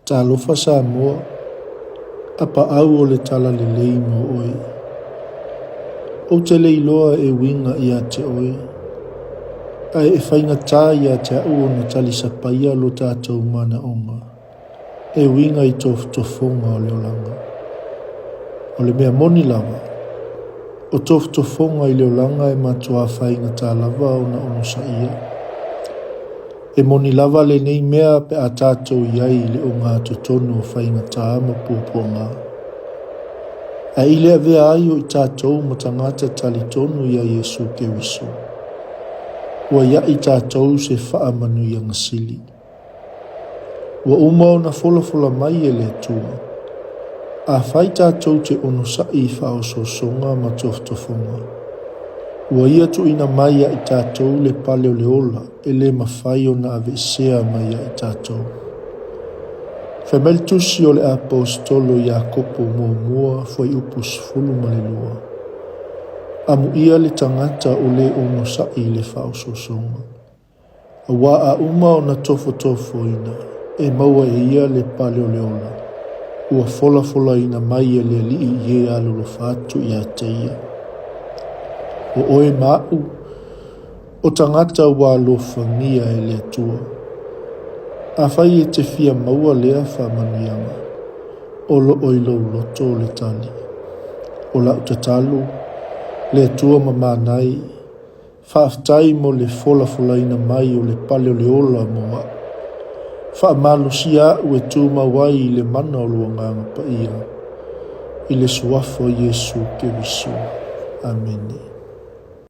Talofa Samoa, apaau o le talalelei mo oe. Ou te le iloa e uiga ia te oe, ae e faigata ia te a'u ona talisapaia lo tatou manaoga e uiga i tofotofoga o le olaga. O le mea moni lava, o tofotofoga i le olaga e matuā faigata lava ona onosaia. E moni lava lenei mea pe a tatou i ai i le ogatotonu o faigata ma puapuaga. Ae i le avea ai o i tatou ma tagata talitonu iā Iesu Keriso, ua iaʻi tatou se faamanuiaga sili. Ua uma ona folafola mai e le Atua, afai tatou te onosaʻi i faaosoosoga ma tofotofoga, ua Ia tuuina mai ia i tatou le pale o le ola e le mafai ona aveesea mai ia i tatou. Fai mai le tusi o le Aposetolo Iakopo muamua fuaiupu 12, Amuia le tagata o le onosai i le faaosoosoga, aua a uma ona tofotofoina, e maua e ia le pale o le ola, ua folafolaina mai e le Alii i e alolofa atu ia te ia. O oe ma aʻu, O tagata ua alofagia e le Atua. Afai e te fia maua lea faamanuiaga, o loo i lou loto le tali. O la'u tatalo, le Atua mamanai, faafetai mo le folafolaina mai o le pale o le ola mo a'u. Faamalosia a'u e tumau ai i le mana o lou Agaga Paia, i le Suafa o Iesu Keriso. Amene.